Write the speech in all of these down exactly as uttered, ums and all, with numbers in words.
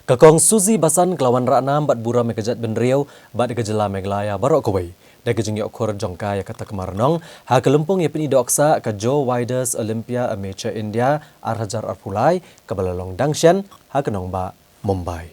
Ka Kong Suzie Basan ka la wanrah nam bad burom ïa ka jaitbynriew bad ïa ka jylla Meghalaya baroh kawei da ka jingïoh khur jong ka ïa ka takma rnong ha ka lympung ïa pyni dohksah ka Joe Widers Olympia Amateur India ar hajar arphew lai kaba la long dang shen ha ka nongbah Mumbai.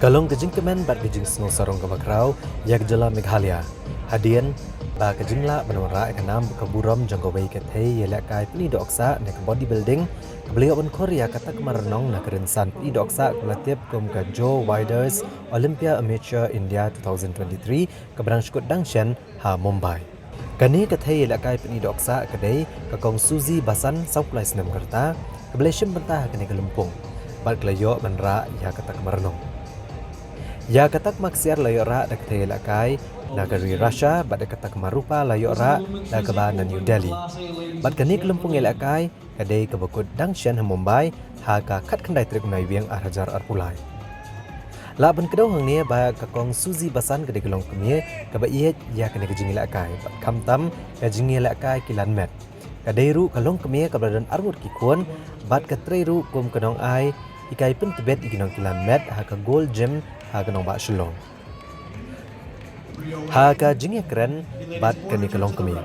Ka long ka jingkmen bad ka jingsngew sarong kaba khraw ïa ka jylla Meghalaya hadien ba ka jinglah ban wanrah ïa ka nam bad ka burom jong kawei ka thei ïalehkai pyni dohksah ne ka bodybuilding kaba la ïoh ban khur ïa ka takma rnong na ka rynsan pyni dohksah kaba la tip kum ka Joe Widers Olympia Amateur India two thousand twenty-three kaba dang shu kut dang shen ha Mumbai. Kane ka thei ïalehkai pyni dohksah ka dei ka Kong Suzie Basan, sawphew lai snem ka rta, kaba la shim bynta ha kane ka lympung bad ka la ïoh ban rah ïa ka takma rnong. Ïa ka takma ksiar la ïoh rah da ka thei ïalehkai na ka ri Russia bad ïa ka takma rupa la ïoh rah da kaba na New Delhi. Bad kane ka lympung ïalehkai ka dei kaba kut dang shen ha Mumbai ha ka khatkhyndai tarik u Naiwieng ar hajar arphew lai. Lah ban kdew hangne ba ka Kong Suzie Basan ka dei ka longkmie kaba ïeit ïa kane ka jingïalehkai bad khamtam ka jingïalehkai kilan met. Ka dei ruh ka longkmie kaba la don arngut ki khun bad ka trei ruh kum ka nongai hikai pyntbit ïa ki nongkilan met ha ka Gold Gym ha ka nongbah Shillong. Ha ka jingïakren bad kane ka longkmie,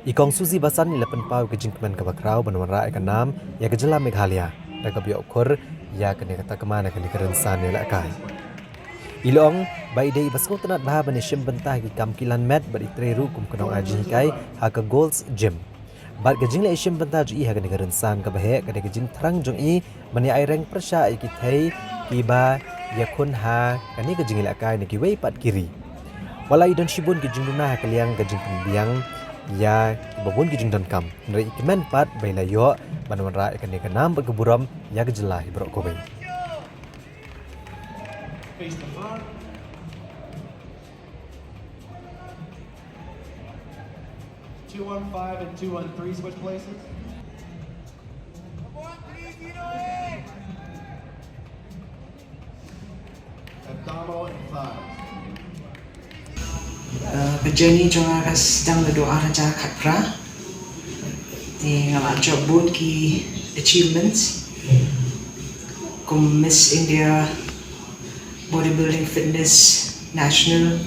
i Kong Suzie Basan i la pynpaw ïa ka jingkmen kaba khraw ban wanrah ïa ka nam ïa ka jylla Meghalaya da kaba ïoh khur ïa kane ka takma na kane ka rynsan ïalehkai. I la ong ba i dei iba sngewtynnat bha ban ïashim bynta ha ki kam kilan met bad i trei ruh kum ka nongai jinghikai ha ka Gold's Gym. Bad ka jingleh shim bynta jong i ha kane ka rynsan kaba heh ka dei ka jingthrang jong i ban ïa ai reng pyrshah ïa ki thei kiba ïakhun ha kane ka jingïalehkai na kiwei pat ki ri. Wat la i don shibun ki jingduna ha ka liang ka jingpynbiang ïa kiba bun ki jingdonkam, hynrei i kmen pat ba i la ïoh ban wanrah ïa kane ka nam bad ka burom ïa ka jylla hi baroh kawei. Face the front. Two one five and two one three, switch places. Abdominal and thighs. Uh, ka journey jong nga ka sdang naduh ar hajar khatphra. Te nga la jop bun ki achievements kum Miss India Bodybuilding Fitness National,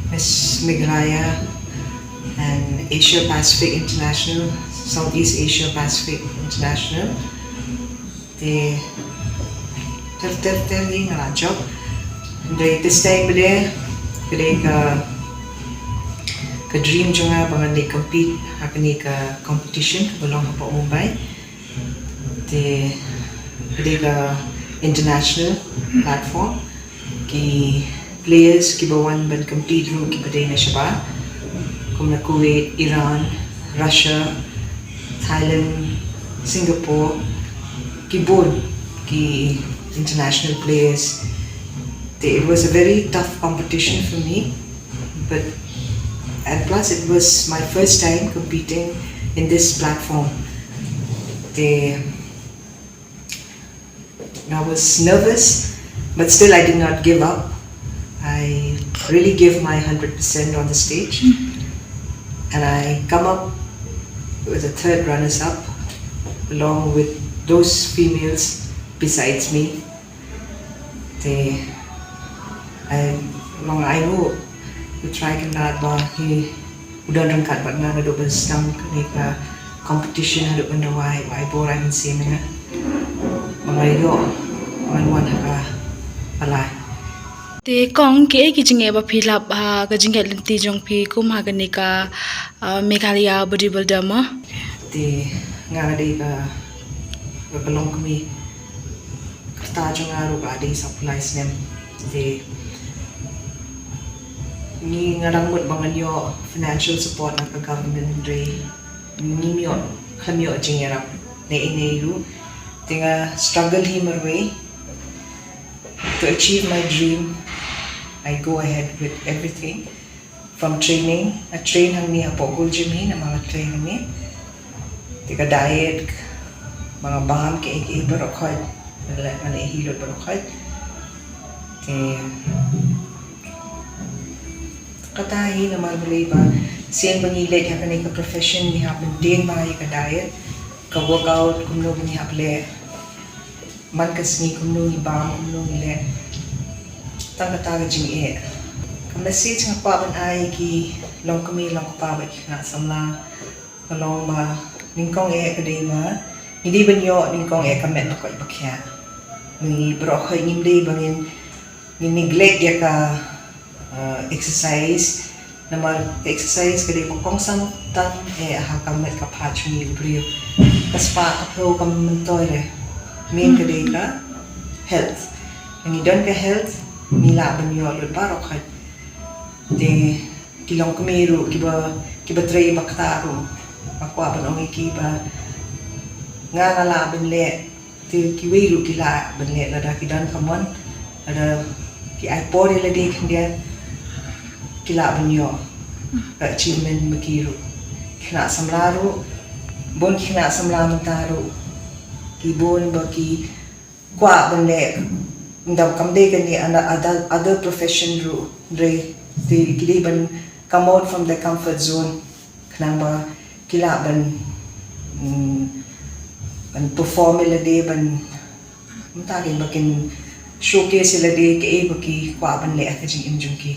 Miss Meghalaya, and Asia Pacific International, Southeast Asia Pacific International. Te ter ter ter hi nga la jop. Hynrei te step ba dei, ba dei ka, ka dream jong nga ba ngan dei compete ha kane ka competition kaba long hapoh Mumbai. Te ka dei ka international platform. Ki players kiba wan ban compete ruh kiba dei na shabar, kum na Kuwait, Iran, Russia, Thailand, Singapore, ki bun ki international players. Te it was a very tough competition for me, but, and plus it was my first time competing in this platform. Te I was nervous, but still I did not give up. I really gave my hundred percent on the stage. And I come up with a third runners up, along with those females besides me. Te, I, long I know, u Trai Kynrad ba hi u don ryngkat bad nga naduh ba sdang kane ka competition haduh ban dawa, u ai bor ai mynsiem ïa nga ba ngan ïoh, ngan wan ha ka palai. Te Kong, kiei ki jingeh ba phi lap ha ka jingïaid lynti jong phi kum ha kane ka, ah, Meghalaya Bodybuilder mo? Te nga dei ka, ka longkmie. Ka rta jong nga ruh ka dei sawphew lai snem. Te ngi, nga dang mut ba ngan ïoh financial support na ka government, hynrei ngim ïoh, khlem ïoh jingïarap ne ei ne ei ruh. Te nga struggle hi marwei to achieve my dream. I go ahead with everything. From training, nga train hangne hapoh Gold Gym hi, namar nga train hangne. Te ka diet, ba nga bam kiei kiei baroh khoit, nga leh, nga leh hi lut baroh khoit. Te kata hi namar balei ba sien ba ngi leit ha kane ka profession ngi hap maintain bha ïa ka diet, ka workout kumno ba ngi hap leh. man ka sngi kumno ngi bam, kumno ngi leh. Tang kata ka jingeh. Ka message nga kwah ban ai ki longkmie longkpa bad ki khynnah samla ka long ba nyngkong eh ka dei ba ngi dei ban ïoh nyngkong eh ka met ba koit ba khiah. Ngi baroh khoit ngim dei ba ngin, ngin neglect ïa ka uh, exercise. Namar ka exercise ka dei ba kongsan tam eh ha ka met ka phad jong ngi u briew. Ka spah ka phew kam myntoi re. Main ka dei ka health. Ngi don ka health, ngi lah ban ïoh lut baroh khoit. Te ki longkmie ruh kiba, kiba trei ba ktah ruh, nga kwah ban ong ïa ki ba nga, nga lah ban leh, te kiwei ruh ki lah ban leh, lada ki don ka mon, lada ki ai por ïa lade khyndiat, ki lah ban ïoh ka achievement ba ki ruh. Ki khynnah samla ruh, bun ki khynnah samla mynta ruh ki bun ba ki kwah ban leh, ynda kam dei kane, other, other profession ruh, hynrei te ki dei ban come out from their comfort zone khnang ba ki lah ban, mm, ban perform ïa lade, ban, mynta kin, ba kin showcase ïa lade kaei ba ki kwah ban leh ha ka jingim jong ki.